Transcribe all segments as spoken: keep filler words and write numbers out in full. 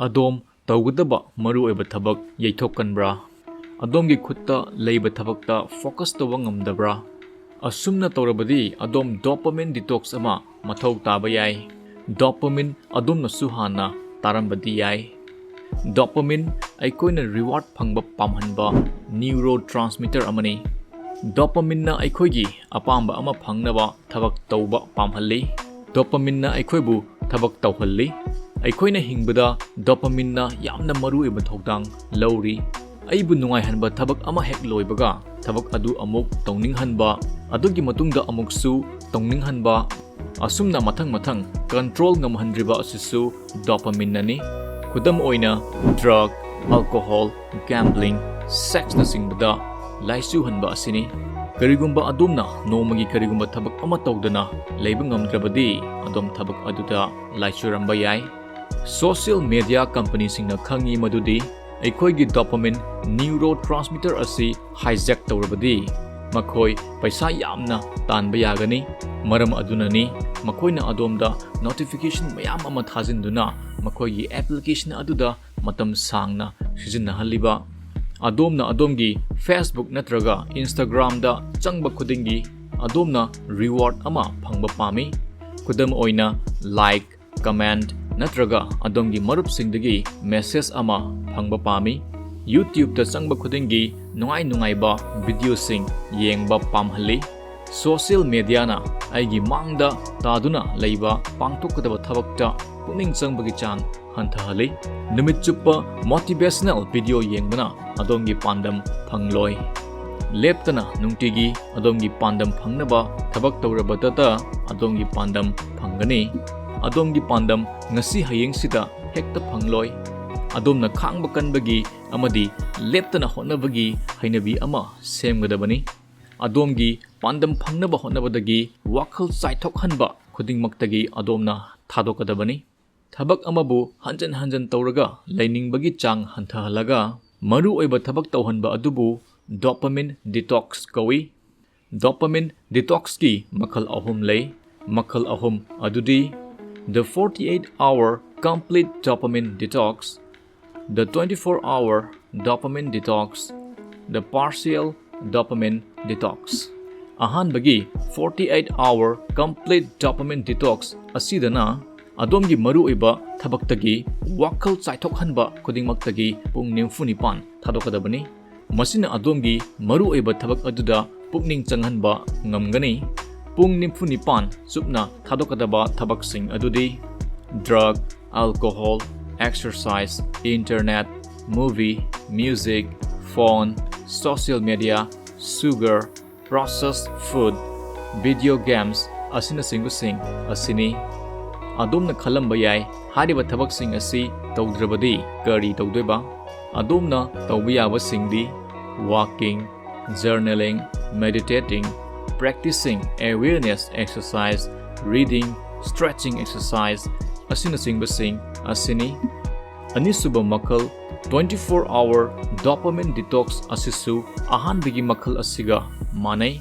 ꯑꯗꯣꯝ ꯇꯧꯒꯗꯕ ꯃꯔꯨꯑꯣꯏꯕ ꯊꯕꯛ ꯌꯩꯊꯣꯛꯀꯟꯕ꯭ꯔꯥ? ꯑꯗꯣꯝꯒꯤ ꯈꯨꯠꯇ ꯂꯩꯕ ꯊꯕꯛꯇ focus ꯇꯧꯕ ꯉꯝꯗꯕ꯭ꯔꯥ? ꯑꯁꯨꯝꯅ ꯇꯧꯔꯕꯗꯤ ꯑꯗꯣꯝ dopamine detox ꯑꯃ ꯃꯊꯧ ꯇꯥꯕ ꯌꯥꯏ꯫ Dopamine ꯑꯗꯣꯝꯅꯁꯨ ꯍꯥꯟꯅ ꯇꯥꯔꯝꯕꯗꯤ ꯌꯥꯏ꯫ Dopamine ꯑꯩꯈꯣꯏꯅ reward ꯐꯪꯕ ꯄꯥꯝꯍꯟꯕ neurotransmitter ꯑꯃꯅꯤ꯫ Dopamineꯅ ꯑꯩꯈꯣꯏꯒꯤ ꯑꯄꯥꯝꯕ ꯑꯃ ꯐꯪꯅꯕ ꯊꯕꯛ ꯇꯧꯕ ꯄꯥꯝꯍꯜꯂꯤ꯫ Dopamineꯅ ꯑꯩꯈꯣꯏꯕꯨ ꯊꯕꯛ ꯇꯧꯍꯜꯂꯤ꯫ ꯑꯩꯈꯣꯏꯅ ꯍꯤꯡꯕꯗ dopamineꯅ ꯌꯥꯝꯅ ꯃꯔꯨꯑꯣꯏꯕ ꯊꯧꯗꯥꯡ ꯂꯧꯔꯤ꯫ ꯑꯩꯕꯨ ꯅꯨꯡꯉꯥꯏꯍꯟꯕ ꯊꯕꯛ ꯑꯃ ꯍꯦꯛ ꯂꯣꯏꯕꯒ ꯊꯕꯛ ꯑꯗꯨ ꯑꯃꯨꯛ ꯇꯧꯅꯤꯡꯍꯟꯕ, ꯑꯗꯨꯒꯤ ꯃꯇꯨꯡꯗ ꯑꯃꯨꯛꯁꯨ ꯇꯧꯅꯤꯡꯍꯟꯕ, ꯑꯁꯨꯝꯅ ꯃꯊꯪ ꯃꯊꯪ control ꯉꯝꯍꯟꯗ꯭ꯔꯤꯕ ꯑꯁꯤꯁꯨ dopamineꯅꯅꯤ꯫ ꯈꯨꯗꯝ ꯑꯣꯏꯅ, drug, alcohol, gambling, sexꯅꯆꯤꯡꯕꯗ ꯂꯥꯏꯆꯨꯍꯟꯕ ꯑꯁꯤꯅꯤ꯫ ꯀꯔꯤꯒꯨꯝꯕ ꯑꯗꯣꯝꯅ ꯅꯣꯡꯃꯒꯤ ꯀꯔꯤꯒꯨꯝꯕ ꯊꯕꯛ ꯑꯃ ꯇꯧꯗꯅ ꯂꯩꯕ ꯉꯝꯗ꯭ꯔꯕꯗꯤ, ꯑꯗꯣꯝ ꯊꯕꯛ ꯑꯗꯨꯗ ꯂꯥꯏꯆꯨꯔꯝꯕ ꯌꯥꯏ꯫ Social media companyꯁꯤꯡꯅ ꯈꯪꯏ ꯃꯗꯨꯗꯤ ꯑꯩꯈꯣꯏꯒꯤ dopamine neurotransmitter ꯑꯁꯤ hijack ꯇꯧꯔꯕꯗꯤ, ꯃꯈꯣꯏ ꯄꯩꯁꯥ ꯌꯥꯝꯅ ꯇꯥꯟꯕ ꯌꯥꯒꯅꯤ꯫ ꯃꯔꯝ ꯑꯗꯨꯅꯅꯤ ꯃꯈꯣꯏꯅ ꯑꯗꯣꯝꯗ notification ꯃꯌꯥꯝ ꯑꯃ ꯊꯥꯖꯤꯟꯗꯨꯅ ꯃꯈꯣꯏꯒꯤ application ꯑꯗꯨꯗ ꯃꯇꯝ ꯁꯥꯡꯅ ꯁꯤꯖꯤꯟꯅꯍꯜꯂꯤꯕ꯫ ꯑꯗꯣꯝꯅ ꯑꯗꯣꯝꯒꯤ Facebook ꯅꯠꯇ꯭ꯔꯒ Instagramꯗ ꯆꯪꯕ ꯈꯨꯗꯤꯡꯒꯤ ꯑꯗꯣꯝꯅ reward ꯑꯃ ꯐꯪꯕ ꯄꯥꯝꯃꯤ꯫ ꯈꯨꯗꯝ ꯑꯣꯏꯅ, like, comment ꯅꯠꯇ꯭ꯔꯒ ꯑꯗꯣꯝꯒꯤ ꯃꯔꯨꯞꯁꯤꯡꯗꯒꯤ message ꯑꯃ ꯐꯪꯕ ꯄꯥꯝꯃꯤ꯫ YouTubeꯇ ꯆꯪꯕ ꯈꯨꯗꯤꯡꯒꯤ ꯅꯨꯡꯉꯥꯏ ꯅꯨꯡꯉꯥꯏꯕ videoꯁꯤꯡ ꯌꯦꯡꯕ ꯄꯥꯝꯍꯜꯂꯤ꯫ Social mediaꯅ ꯑꯩꯒꯤ ꯃꯥꯡꯗ ꯇꯥꯗꯨꯅ ꯂꯩꯕ ꯄꯥꯡꯊꯣꯛꯀꯗꯕ ꯊꯕꯛꯇ ꯄꯨꯛꯅꯤꯡ ꯆꯪꯕꯒꯤ ꯆꯥꯡ ꯍꯟꯊꯍꯜꯂꯤ꯫ ꯅꯨꯃꯤꯠ ꯆꯨꯞꯄ motivational video ꯌꯦꯡꯕꯅ ꯑꯗꯣꯝꯒꯤ ꯄꯥꯟꯗꯝ ꯐꯪꯂꯣꯏ꯫ ꯂꯦꯞꯇꯅ ꯅꯨꯡꯇꯤꯒꯤ ꯑꯗꯣꯝꯒꯤ ꯄꯥꯟꯗꯝ ꯐꯪꯅꯕ ꯊꯕꯛ ꯇꯧꯔꯕꯗꯇ ꯑꯗꯣꯝꯒꯤ ꯄꯥꯟꯗꯝ ꯐꯪꯒꯅꯤ꯫ ꯑꯗꯣꯝꯒꯤ ꯄꯥꯟꯗꯝ ꯉꯁꯤ ꯍꯌꯦꯡꯁꯤꯗ ꯍꯦꯛꯇ ꯐꯪꯂꯣꯏ꯫ ꯑꯗꯣꯝꯅ ꯈꯥꯡꯕ ꯀꯟꯕꯒꯤ ꯑꯃꯗꯤ ꯂꯦꯞꯇꯅ ꯍꯣꯠꯅꯕꯒꯤ ꯍꯩꯅꯕꯤ ꯑꯃ ꯁꯦꯝꯒꯗꯕꯅꯤ꯫ ꯑꯗꯣꯝꯒꯤ ꯄꯥꯟꯗꯝ ꯐꯪꯅꯕ ꯍꯣꯠꯅꯕꯗꯒꯤ ꯋꯥꯈꯜ ꯆꯥꯏꯊꯣꯛꯍꯟꯕ ꯈꯨꯗꯤꯡꯃꯛꯇꯒꯤ ꯑꯗꯣꯝꯅ ꯊꯥꯗꯣꯛꯀꯗꯕꯅꯤ꯫ ꯊꯕꯛ ꯑꯃꯕꯨ ꯍꯟꯖꯟ ꯍꯟꯖꯟ ꯇꯧꯔꯒ ꯂꯩꯅꯤꯡꯕꯒꯤ ꯆꯥꯡ ꯍꯟꯊꯍꯜꯂꯒ, ꯃꯔꯨꯑꯣꯏꯕ ꯊꯕꯛ ꯇꯧꯍꯟꯕ ꯑꯗꯨꯕꯨ dopamine detox ꯀꯧꯏ꯫ Dopamine detoxꯀꯤ ꯃꯈꯜ ꯑꯍꯨꯝ ꯂꯩ꯫ ꯃꯈꯜ ꯑꯍꯨꯝ ꯑꯗꯨꯗꯤ: The forty-eight hour complete dopamine detox, the twenty-four hour dopamine detox, the partial dopamine detox. ꯑꯍꯥꯟꯕꯒꯤ forty-eight hour complete dopamine detox ꯑꯁꯤꯗꯅ ꯑꯗꯣꯝꯒꯤ ꯃꯔꯨꯑꯣꯏꯕ ꯊꯕꯛꯇꯒꯤ, ꯋꯥꯈꯜ ꯆꯥꯏꯊꯣꯛꯍꯟꯕ ꯈꯨꯗꯤꯡꯃꯛꯇꯒꯤ ꯄꯨꯡ ꯅꯤꯐꯨ ꯅꯤꯄꯥꯟ ꯊꯥꯗꯣꯛꯀꯗꯕꯅꯤ꯫ ꯃꯁꯤꯅ ꯑꯗꯣꯝꯒꯤ ꯃꯔꯨꯑꯣꯏꯕ ꯊꯕꯛ ꯑꯗꯨꯗ ꯄꯨꯛꯅꯤꯡ ꯆꯪꯍꯟꯕ ꯉꯝꯒꯅꯤ꯫ ꯄꯨꯡ ꯅꯤꯐꯨ ꯅꯤꯄꯥꯟ ꯆꯨꯞꯅ ꯊꯥꯗꯣꯛꯀꯗꯕ ꯊꯕꯛꯁꯤꯡ ꯑꯗꯨꯗꯤ drug, alcohol, exercise, internet, movie, music, phone, social media, sugar, processed food, video games ꯑꯁꯤꯅꯆꯤꯡꯕꯁꯤꯡ ꯑꯁꯤꯅꯤ꯫ ꯑꯗꯣꯝꯅ ꯈꯜꯂꯝꯕ ꯌꯥꯏ, ꯍꯥꯏꯔꯤꯕ ꯊꯕꯛꯁꯤꯡ ꯑꯁꯤ ꯇꯧꯗ꯭ꯔꯕꯗꯤ ꯀꯔꯤ ꯇꯧꯗꯣꯏꯕ? ꯑꯗꯣꯝꯅ ꯇꯧꯕ ꯌꯥꯕꯁꯤꯡꯗꯤ walking, journaling, meditating, practicing awareness exercise, reading, stretching exercise ꯑꯁꯤꯅꯆꯤꯡꯕꯁꯤꯡ ꯑꯁꯤꯅꯤ꯫ ꯑꯅꯤꯁꯨꯕ ꯃꯈꯜ, twenty-four hour dopamine detox ꯑꯁꯤꯁꯨ ꯑꯍꯥꯟꯕꯒꯤ ꯃꯈꯜ ꯑꯁꯤꯒ ꯃꯥꯟꯅꯩ꯫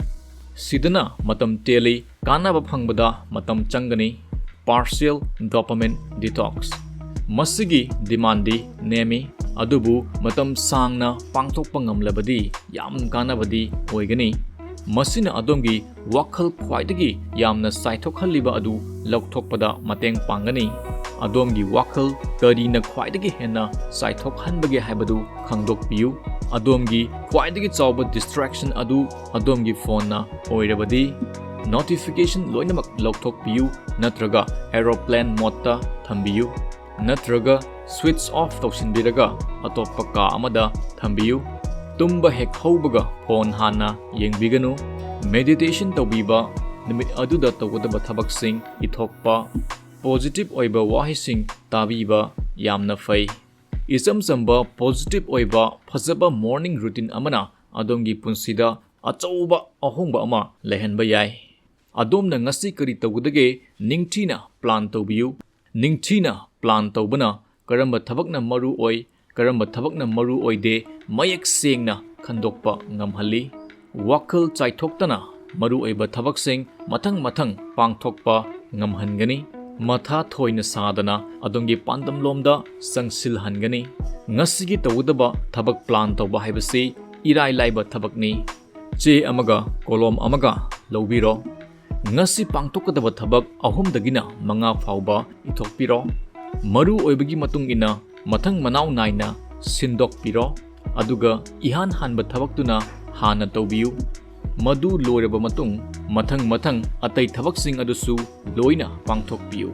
ꯁꯤꯗꯅ ꯃꯇꯝ ꯇꯦꯜꯂꯤ, ꯀꯥꯟꯅꯕ ꯐꯪꯕꯗ ꯃꯇꯝ ꯆꯪꯒꯅꯤ꯫ Partial dopamine detox꯫ ꯃꯁꯤꯒꯤ demandꯗꯤ ꯅꯦꯝꯃꯤ, ꯑꯗꯨꯕꯨ ꯃꯇꯝ ꯁꯥꯡꯅ ꯄꯥꯡꯊꯣꯛꯄ ꯉꯝꯂꯕꯗꯤ ꯌꯥꯝ ꯀꯥꯟꯅꯕꯗꯤ ꯑꯣꯏꯒꯅꯤ꯫ ꯃꯁꯤꯅ ꯑꯗꯣꯝꯒꯤ ꯋꯥꯈꯜ ꯈ꯭ꯋꯥꯏꯗꯒꯤ ꯌꯥꯝꯅ ꯆꯥꯏꯊꯣꯛꯍꯜꯂꯤꯕ ꯑꯗꯨ ꯂꯧꯊꯣꯛꯄꯗ ꯃꯇꯦꯡ ꯄꯥꯡꯒꯅꯤ꯫ ꯑꯗꯣꯝꯒꯤ ꯋꯥꯈꯜ ꯀꯔꯤꯅ ꯈ꯭ꯋꯥꯏꯗꯒꯤ ꯍꯦꯟꯅ ꯆꯥꯏꯊꯣꯛꯍꯟꯕꯒꯦ ꯍꯥꯏꯕꯗꯨ ꯈꯪꯗꯣꯛꯄꯤꯌꯨ꯫ ꯑꯗꯣꯝꯒꯤ ꯈ꯭ꯋꯥꯏꯗꯒꯤ ꯆꯥꯎꯕ distraction ꯑꯗꯨ ꯑꯗꯣꯝꯒꯤ phoneꯅ ꯑꯣꯏꯔꯕꯗꯤ, notification ꯂꯣꯏꯅꯃꯛ ꯂꯧꯊꯣꯛꯄꯤꯌꯨ ꯅꯠꯇ꯭ꯔꯒ aeroplane modeꯇ ꯊꯝꯕꯤꯌꯨ꯫ ꯅꯠꯇ꯭ꯔꯒ switch off ꯇꯧꯁꯤꯟꯕꯤꯔꯒ ꯑꯇꯣꯞꯄ ꯀꯥ ꯑꯃꯗ ꯊꯝꯕꯤꯌꯨ꯫ ꯇꯨꯝꯕ ꯍꯦꯛ ꯍꯧꯕꯒ phone ꯍꯥꯟꯅ ꯌꯦꯡꯕꯤꯒꯅꯨ꯫ Meditation ꯇꯧꯕꯤꯕ, ꯅꯨꯃꯤꯠ ꯑꯗꯨꯗ ꯇꯧꯒꯗꯕ ꯊꯕꯛꯁꯤꯡ ꯏꯊꯣꯛꯄ, positive ꯑꯣꯏꯕ ꯋꯥꯍꯩꯁꯤꯡ ꯇꯥꯕꯤꯕ ꯌꯥꯝꯅ ꯐꯩ꯫ ꯏꯆꯝ ꯆꯝꯕ positive ꯑꯣꯏꯕ ꯐꯖꯕ morning routine ꯑꯃꯅ ꯑꯗꯣꯝꯒꯤ ꯄꯨꯟꯁꯤꯗ ꯑꯆꯧꯕ ꯑꯍꯣꯡꯕ ꯑꯃ ꯂꯩꯍꯟꯕ ꯌꯥꯏ꯫ ꯑꯗꯣꯝꯅ ꯉꯁꯤ ꯀꯔꯤ ꯇꯧꯒꯗꯒꯦ ꯅꯤꯡꯊꯤꯅ plan ꯇꯧꯕꯤꯌꯨ꯫ ꯅꯤꯡꯊꯤꯅ plan ꯇꯧꯕꯅ ꯀꯔꯝꯕ ꯊꯕꯛꯅ ꯃꯔꯨ ꯑꯣꯏ, ꯀꯔꯝꯕ ꯊꯕꯛꯅ ꯃꯔꯨ ꯑꯣꯏꯗꯦ ꯃꯌꯦꯛ ꯁꯦꯡꯅ ꯈꯟꯗꯣꯛꯄ ꯉꯝꯍꯜꯂꯤ꯫ ꯋꯥꯈꯜ ꯆꯥꯏꯊꯣꯛꯇꯅ ꯃꯔꯨꯑꯣꯏꯕ ꯊꯕꯛꯁꯤꯡ ꯃꯊꯪ ꯃꯊꯪ ꯄꯥꯡꯊꯣꯛꯄ ꯉꯝꯍꯟꯒꯅꯤ꯫ ꯃꯊꯥ ꯊꯣꯏꯅ ꯁꯥꯗꯅ ꯑꯗꯣꯝꯒꯤ ꯄꯥꯟꯗꯝꯂꯣꯝꯗ ꯆꯪꯁꯤꯜꯍꯟꯒꯅꯤ꯫ ꯉꯁꯤꯒꯤ ꯇꯧꯒꯗꯕ ꯊꯕꯛ plan ꯇꯧꯕ ꯍꯥꯏꯕꯁꯤ ꯏꯔꯥꯏ ꯂꯥꯏꯕ ꯊꯕꯛꯅꯤ꯫ ꯆꯦ ꯑꯃꯒ ꯀꯣꯂꯣꯝ ꯑꯃꯒ ꯂꯧꯕꯤꯔꯣ꯫ ꯉꯁꯤ ꯄꯥꯡꯊꯣꯛꯀꯗꯕ ꯊꯕꯛ ꯑꯍꯨꯝꯗꯒꯤꯅ ꯃꯉꯥ ꯐꯥꯎꯕ ꯏꯊꯣꯛꯄꯤꯔꯣ꯫ ꯃꯔꯨ ꯑꯣꯏꯕꯒꯤ ꯃꯇꯨꯡ ꯏꯟꯅ ꯃꯊꯪ ꯃꯅꯥꯎ ꯅꯥꯏꯅ ꯁꯤꯟꯗꯣꯛꯄꯤꯔꯣ, ꯑꯗꯨꯒ ꯏꯍꯥꯟ ꯍꯥꯟꯕ ꯊꯕꯛꯇꯨꯅ ꯍꯥꯟꯅ ꯇꯧꯕꯤꯌꯨ꯫ ꯃꯗꯨ ꯂꯣꯏꯔꯕ ꯃꯇꯨꯡ, ꯃꯊꯪ ꯃꯊꯪ ꯑꯇꯩ ꯊꯕꯛꯁꯤꯡ ꯑꯗꯨꯁꯨ ꯂꯣꯏꯅ ꯄꯥꯡꯊꯣꯛꯄꯤꯌꯨ꯫